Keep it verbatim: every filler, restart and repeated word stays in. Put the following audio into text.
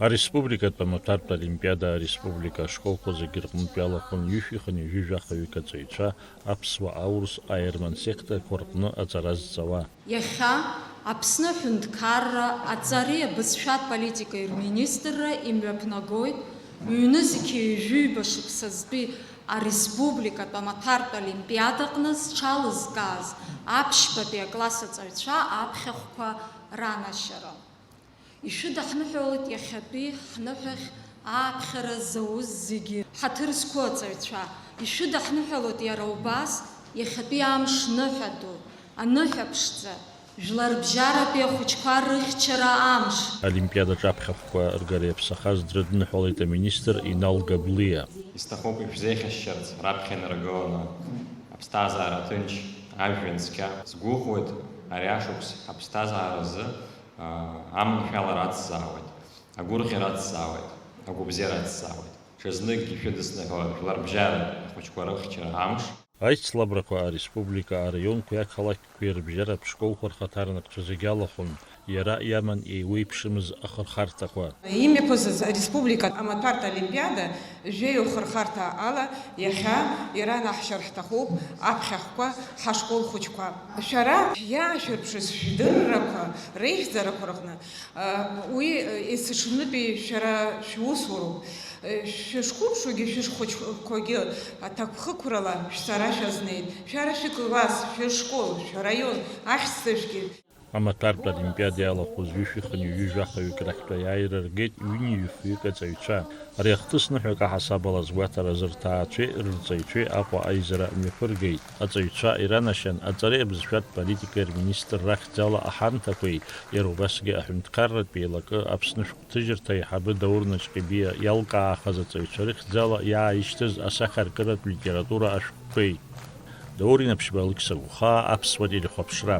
Ареспубликатә амаҭәартә олимпиада ареспублика ашколқәа зегьы рҟынтә иалахәын ҩышәи хынҩажәи жәаха ҩык аҵаҩцәа аԥсуа, аурыс, аерман сектақәа рҟны аҵара зҵауа. Иахьа Аԥсны аҳәынҭқарра аҵареи абызшәатә политикеи рминистрра имҩаԥнагоит ҩнызқьи ҩажәи ҩба шықәсазтәи ареспубликатә амаҭәартә олимпиадаҟны зҽалызкааз аԥшьбатәи акласс аҵаҩцәа аԥхьахәқәа ранашьара. Ишәыдаҳныҳәалоит иахьатәи ҳныҳәахь ааԥхьара зауз зегьы, ҳаҭыр зқәу аҵаҩцәа. Ишәыдаҳныҳәалоит иара убас иахьатәи амш ныҳәа ду, аныҳәа ԥшӡа, жәларбжьаратәи ахәыҷқәа рыхьчара амш. Олимпиадаҿы аԥхьахәқәа ргара иаԥсахаз дрыдныҳәалеит аминистр Инал Габлиа. Исҭахуп ишәзеиӷьасшьарц раԥхьа инаргыланы аԥсҭазаара ҭынч, ажәҩан цқьа. Сгәыӷуеит, ари ашықәс ҳаԥсҭазааразы, аа, аманшәалара ацзаауеит, агәырӷьара ацзаауеит, агәабзиара ацзаауеит. Ҽазныкгьы шәыдысныҳәалап жәларбжьаратәи ахәыҷқәа рыхьчара амш. Аицлабрақәа ареспублика араионқәеи ақалақьқәеи рыбжьаратә школқәа рхаҭарнакцәа зегьы алахәын, иара иаман еиуеиԥшымыз ахырхарҭақәа. Имҩаԥысыз ареспубликатә амаҭәартә олимпиада жәаҩа хырхарҭа ала иахьа иранаҳшьар ҳҭахуп аԥхьахәқәа ҳашкол хәыҷқәа. Шәара иаашәырԥшыз шәдыррақәа реихьӡарақәа рҟны, уи есыҽнытәи шәара шәусуроуп. Шәышқәыԥшугьы шәышхәыҷқәагьы аҭакԥхықәрала шәцара шәазнеит. Шәара шәыкласс, шәышкол, шәараион ахьӡҵаҩцәгьы. Амаҭәартә олимпиада иалахәыз ҩышәи хынҩажәи жәаха ҩык рахьтә аиааира ргеит ҩынҩажәи фҩык аҵаҩцәа. Ари ахҭысныҳәак аҳасабала азгәаҭаразы рҭаацәеи рырҵаҩцәеи Аҟәа аизара мҩаԥыргеит. Аҵаҩцәа иранашьан аҵареи абызшәатә политикеи рминистр рахьӡала аҳамҭақәеи, иара убасгьы аҳәынҭқарратә еилакы Аԥсны шәҟәҭыжьырҭа аиҳабы Даур Наҷҟьебиа иалкаахаз аҵаҩцәа рыхьӡала иааишьҭыз асахьаркыратә литература ашәҟәқәеи. Даур Инаԥшьба, Алықьса Гәхаа, Аԥсуа телехәаԥшра.